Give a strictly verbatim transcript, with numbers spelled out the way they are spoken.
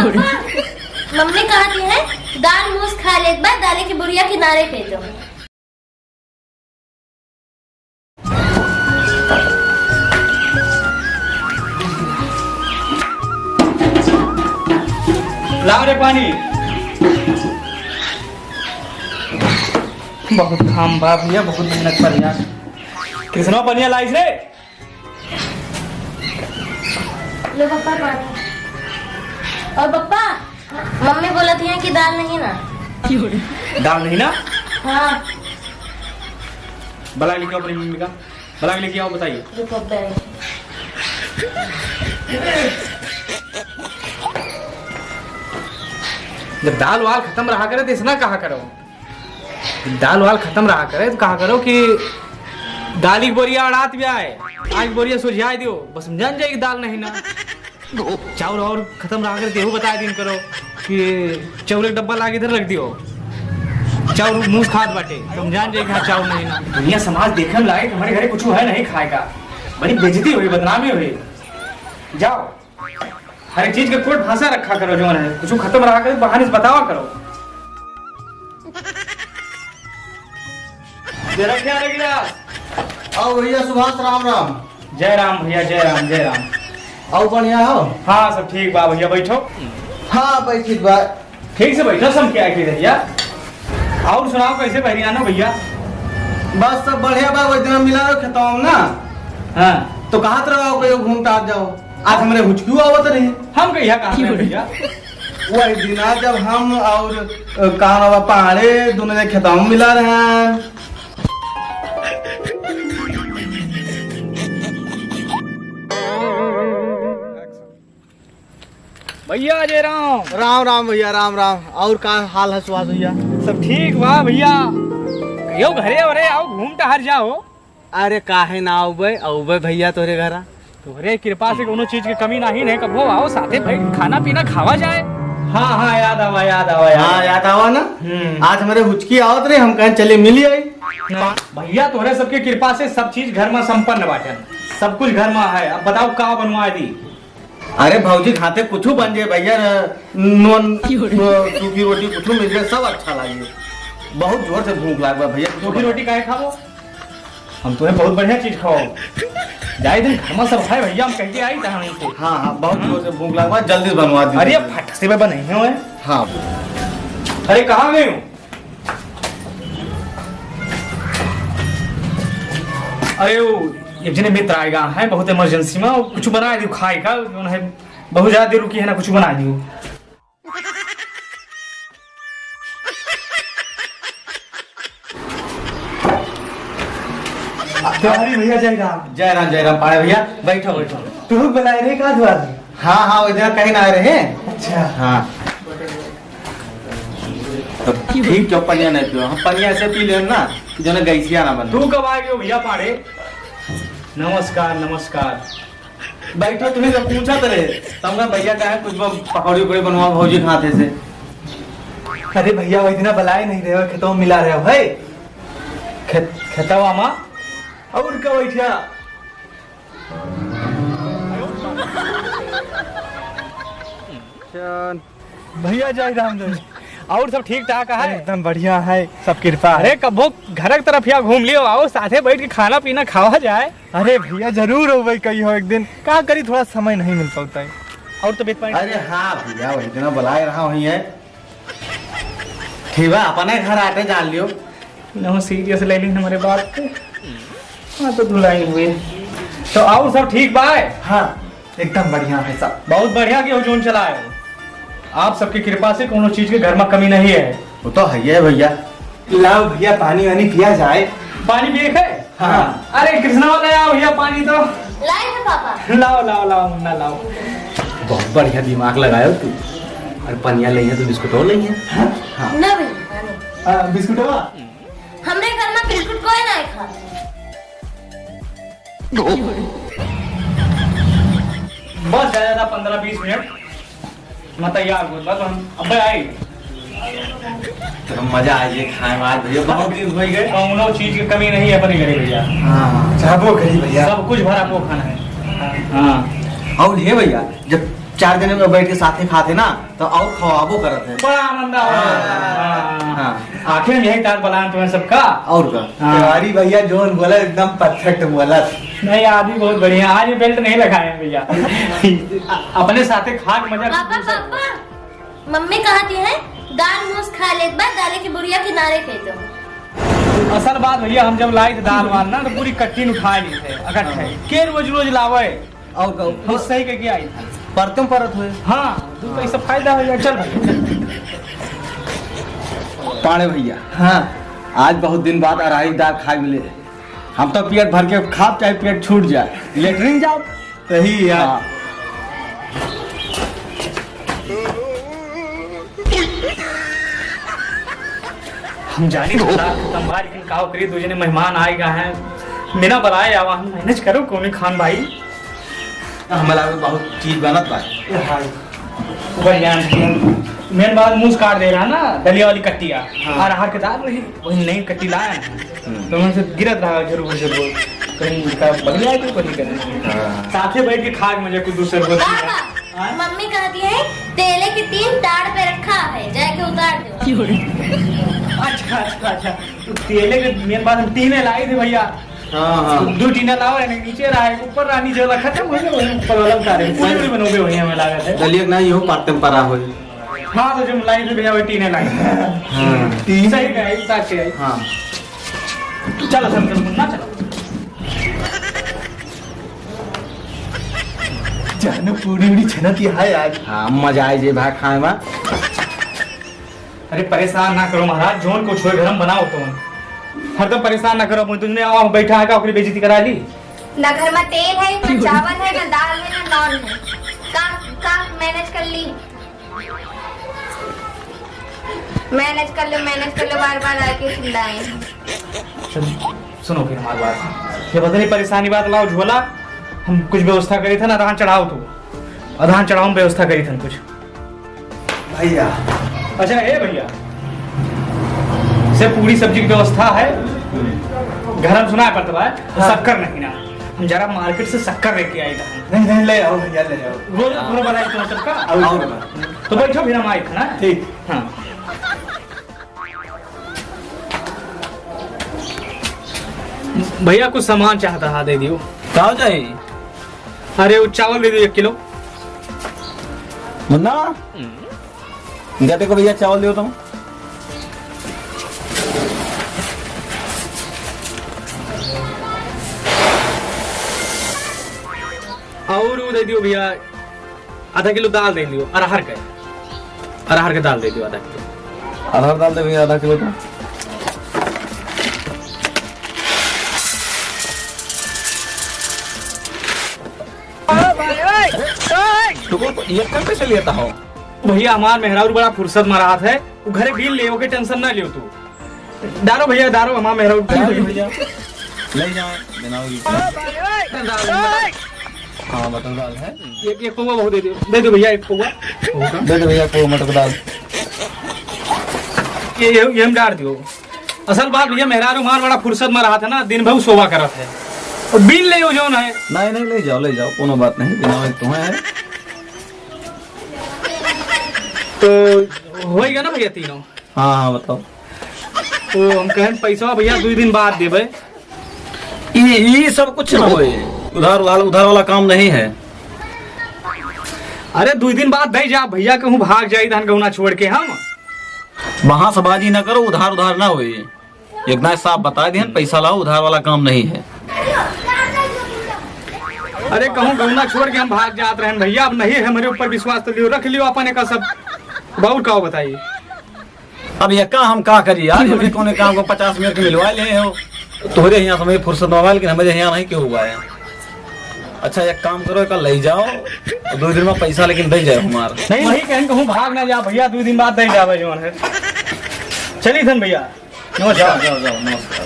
मम्मी कहती है, दाल मूस खा लेत बा, दाले की बोरिया किनारे फेंक दो। लाओ रे पानी। बहुत घाम बा भैया, बहुत मेहनत पर यार। कृष्णा, पनिया लाइस रे? लो पप्पा पानी। और पप्पा, मम्मी बोलत है कि दाल नहीं ना। दाल नहीं ना? हाँ। बला लेके आओ अपनी मम्मी का, बला के लेके आओ, बताइए। लो पप्पा। जब दाल वाल खत्म रहा करे तो इसना कहा करो। दाल वाल खत्म रहा करे तो कहा करो कि दाल की बोरिया अड़ात भी आए, आज बोरिया सुझाई दियो, बस हम जान जाए कि दाल नहीं ना। चाउर और खत्म रहा करे तो यहू बता दिन करो कि चाउर एक डब्बा लाके इधर रख दियो, चाउर मूस खात बाटे, तो हम जान जाए कि हाँ, चाउर नहीं ना। दुनिया समाज देखन लायक, हमारे घरे कुछ है नहीं खाए का, बड़ी बेइज्जती हुई, बदनामी हुई। जाओ। हर एक चीज के कोड भाषा रखा करो, जौन है, कुछ खत्म रहा करे, बहाने से बतावा करो। जरा क्या रे गिलास? आओ भैया सुभाष, राम राम। जय राम भैया, जय राम, जय राम। आओ, बढ़िया हो? हाँ, सब ठीक बा भैया, बैठो। हाँ, बैठित बा। ठीक से बैठो, सब क्या की भैया। और सुनाओ, कैसे बहरियानो भैया? बस सब बढ़िया बा, वो दिन मिला रहो खेतवा में ना। हाँ। तो कहत रहो, कहियो घूम टहर जाओ। आज हमरे हुचकियो आवत रही। हम कहिया कहा रहे भैया? वही दिना जब हम और, अ, का नाम बा, पाड़े दोनों जने खेतवा में मिला रहे हैं। भैया जय राम। राम राम भैया, राम राम। और का हाल है सुभाष भैया? सब ठीक बा भैया। कहियो घरे वरे आओ, घूम टहर जाओ। अरे काहे ना आउबे, आउबे भैया तोरे घरा। तोहरे कृपा से कोनो चीज के कमी नाही, नहीं कबो आओ साथे बैठ खाना पीना खावा जाए। हाँ, हाँ, याद आवा, याद आवा, याद हाँ, आवा। याद आवा ना? हम्म। आज हमरे हुचकी आवत रहे, हम कहें चले मिली आई। हाँ, भैया तोहरे सबके कृपा से सब चीज घर में संपन्न बाटन, सब कुछ घर में है। अब बताओ का बनवा दी? अरे भौजी खाते कुछ बन जाए भैया, न-, नॉन, सूखी रोटी कुछ मिल जाए, सब अच्छा लागे। बहुत जोर से भूख लाग बा भैया, कुछ सूखी बन- रोटी काहे खाबो? हम तुम्हें बहुत बढ़िया चीज खाओ। जाए दिन घर में सब है भैया, हम कह के आई था हमसे। हाँ, हाँ, बहुत हाँ। जोर से भूख लाग बा, जल्दी बनवा दी। अरे फट से बे बनई है ओए। हाँ। अरे कहाँ गए हो? अरे वो एक जने मित्र आएगा है बहुत इमरजेंसी में, कुछ बना दियो खाए का, जो है बहुत ज्यादा देर रुकी है ना, कुछ बना दियो। तिवारी भैया जय राम। जय राम, जय राम पाड़े भैया, बैठो, बैठो। तू बुलाए रहे का द्वार? हाँ, हाँ, वो इधर कहीं ना आए रहे। अच्छा। हाँ। तो ठीक क्यों पनिया नहीं पियो? हम पनिया ऐसे पी लेन ना कि जो ना गैसिया ना बने। तू कब आ गयो भैया पाड़े? नमस्कार, नमस्कार। बैठो, तुम्हें जब पूछा तो रहे, तब ना भैया का है कुछ ब-, पकौड़ी उकौड़ी बनवाओ भौजी खाते से। अरे भैया, वही दिना बलाए नहीं रहे हो, खेतों में मिला रहे हो भाई। खेत, खेतवा मा और का बैठिया। भैया जय राम जय। और सब ठीक ठाक है? एकदम बढ़िया है, सब कृपा है। अरे कबो घर की तरफ या घूम लियो, आओ साथे बैठ के खाना पीना खावा जाए। अरे भैया जरूर हो भाई, कही हो एक दिन, का करी थोड़ा समय नहीं मिल पाता है। और तबीयत पानी अरे हाँ भैया, वही दिन बुलाए रहा हुई है। ठीक बा, अपने घर आटे जान लियो। नो सीरियस ले ली हमारे बात पे। हाँ, तो धुलाई हुई। तो और सब ठीक बा? हाँ, एकदम बढ़िया है सब। बहुत बढ़िया कि हो जोन चला है। आप सबकी कृपा से कोनो चीज के घर में कमी नहीं है। वो तो है ही है भैया। लाओ भैया, पानी वानी पिया जाए। पानी पिए के? हाँ। अरे कृष्णा वाला आओ भैया पानी तो। लाए है पापा। लाओ, लाओ, लाओ, मुन्ना लाओ। बहुत बढ़िया दिमाग लगायो तू। अरे पनिया लइहे तो बिस्कुटो लइहे। हाँ? हाँ। ना भैया, पानी। आ, बिस्कुटवा? हमरे घर में बिस्कुट कोई ना खा। बस ज्यादा ज्यादा पन्द्रह बीस मिनट। मैं तैयार हो, बस हम अबे आई। तो मजा आ जाए खाए में आज भैया, बहुत दिन हो गए। कौनो चीज की कमी नहीं है अपने घरे भैया। हाँ, चाहबो करी भैया। सब कुछ भरा को खाना है। हाँ। और हे भैया, जब चार जने में बैठ के साथे खाते ना, तो और खवाबो करत है। बड़ा आनंद आवा। हाँ। हाँ। हाँ। आखिर में यही तार बलान तुम्हें सबका। और का? हाँ। तिवारी भैया जोन बोला, एकदम perfect बोला। नहीं, आदमी बहुत बढ़िया। आज ये belt नहीं लगाए हैं भैया। अपने साथे खा के मजा पापा, पापा, मम्मी कहती है, दाल मूस खा ले, एक बार दाल की बुढ़िया किनारे फेंक दो। असल बात भैया, हम जब लाई थे दाल वाल ना, तो पूरी कट्टी उठा ली थे, इकट्ठे। हाँ। के रोज रोज लावे? और का? हम सही कह के आई। परतम परत हुए। हाँ, तू तो इससे फायदा हो जाए। चल भाई, चल। पाड़े भैया। हाँ। आज बहुत दिन बाद अरहर दाल खाए मिले। हम तो पेट भर के खाब, चाहे पेट छूट जाए, लेटरिन जाओ। सही यार। हाँ। हम जानी तो लाख खत्म भाई, लेकिन का करी, दो जने मेहमान आए गा हैं, बिना बुलाए आवा, हम manage करो कौन खान भाई। हमारा भी बहुत चीज बनत बा। हाँ। बढ़िया। मेन बात मूस काट दे रहा ना, दलिया वाली कट्टिया। हाँ। और अरहर के दाल रही, वही नई कट्टी लाया ना। हम्म। तो उनसे गिरत रहा झुरबुर झुरबुर। कहीं इनका बगले आए तो कहीं करें। हाँ। साथे बैठ के खा के मजा कुछ दूसरे को। पापा, हाँ? मम्मी कहती है, "तेले की टीन ताड़ पे रखा है, जाके उतार दो।" अच्छा, अच्छा, अच्छा। तो तेले के मेन बात हम टीने लाई थे भैया। हाँ, हाँ। दो टीना लाओ, यानी नीचे रहा है, ऊपर रहा, नीचे वाला खत्म हो गया, वही ऊपर वाला उतारे। पूरी पूरी बनोगे वही हमें लागत है। दलिया ना, यूं पाते में परा हो। हाँ, तो जो लाई थे भैया, वही टीने लाई। हाँ। टीन सही का है, उतार के आई। हाँ। चलो, चलो, चलो, ना चलो। जानो पूरी उड़ी छनत ही है आज। हाँ, मजा आए जे भाई खाए में। अरे परेशान ना करो महाराज, जोन कुछ होए घर में बनाओ तो। हरदम परेशान ना करो, तुमने आओ बैठा है का ओकरी बेइज्जती करा ली। ना घर में तेल है, ना चावल है, ना दाल है, ना नॉन है। का, का मैनेज कर ली? मैनेज कर लो, मैनेज कर लो, बार बार आके चिल्लाए। सुन, सुनो फिर हमारी बात। ये बदली परेशानी बात लाओ झोला, हम कुछ व्यवस्था करी थे ना, अधान चढ़ाओ तू, अधान चढ़ाओ, हम व्यवस्था करी थे कुछ। भैया। अच्छा, ए भैया, से पूरी सब्जी की व्यवस्था है, घर में सुना पड़ता है, तो हाँ। शक्कर नहीं ना, हम जरा मार्केट से शक्कर लेके आए थे। नहीं, नहीं, ले आओ भैया, ले आओ। रोज थोड़ा बनाई तो सबका। और, और। तो बैठो, फिर हम आए थे ना। ठीक। हाँ। भैया, कुछ सामान चाहता है, दे दियो। का चाहिए? अरे, वो चावल दे दियो एक किलो। मुन्ना, हम्म। दे दे को भैया, चावल दियो तो। और वो दे दियो भैया, आधा किलो दाल दे दियो, अरहर के, अरहर के दाल दे दियो आधा किलो। अरहर दाल दे भैया आधा किलो तो। तो ये कम कैसे लेता हो? भैया, हमार मेहरारू बड़ा फुर्सत में रहत है, वो घरे बीन ले, ओके टेंशन ना लियो तू। डारो भैया, डारो, हमार मेहरारू। डारो भैया, ले जाओ, बनाओगी। हाँ, मटर दाल है। एक, एक पौवा बहुत दे दो, दे दो भैया, एक पौवा। दे दो भैया, एक पौवा मटर दाल। ये, ये, ये हम डार दियो। असल बात भैया, मेहरारू हमार बड़ा फुर्सत में रहत है ना, दिन भर सोवा करत है। और बीन ले जौन है। नहीं, नहीं, ले जाओ, ले जाओ, कोनो बात नहीं, बिना तो है। तो होइगा ना भैया तीनों? हाँ, हाँ, बताओ। तो हम कहन पैसा भैया दो दिन बाद देबे। ई, ई सब कुछ ना होए। उधार, उधार, उधार वाला काम नहीं है। अरे दो दिन बाद दे जा भैया, कहूँ भाग जाई धान गौना छोड़ के हम। बहासबाजी ना करो, उधार, उधार ना होए। एक ना साफ बता दिहन, पैसा लाओ, उधार वाला काम नहीं है। अरे कहूँ गौना छोड़ के हम भाग जात रहन भैया, अब नहीं है हमरे ऊपर विश्वास तो लियो, रख लियो अपन एक सब। बहुत का बताई। अब यक्का हम का करी यार, हमरे कौने काम को पचास मिनट के मिलवा ले हो। तोहरे यहाँ समय फुर्सत में बा, लेकिन हमरे यहाँ नहीं क्यों हुआ है। अच्छा, एक काम करो, एक ले जाओ, दो दिन में पैसा लेकिन दे जाओ हमार। नहीं, वही कहन कहूँ भाग ना जा भैया, दो दिन बाद दे जावे जौन है। चली धन भैया, नमस्कार। जाओ, जाओ, जाओ, नमस्कार।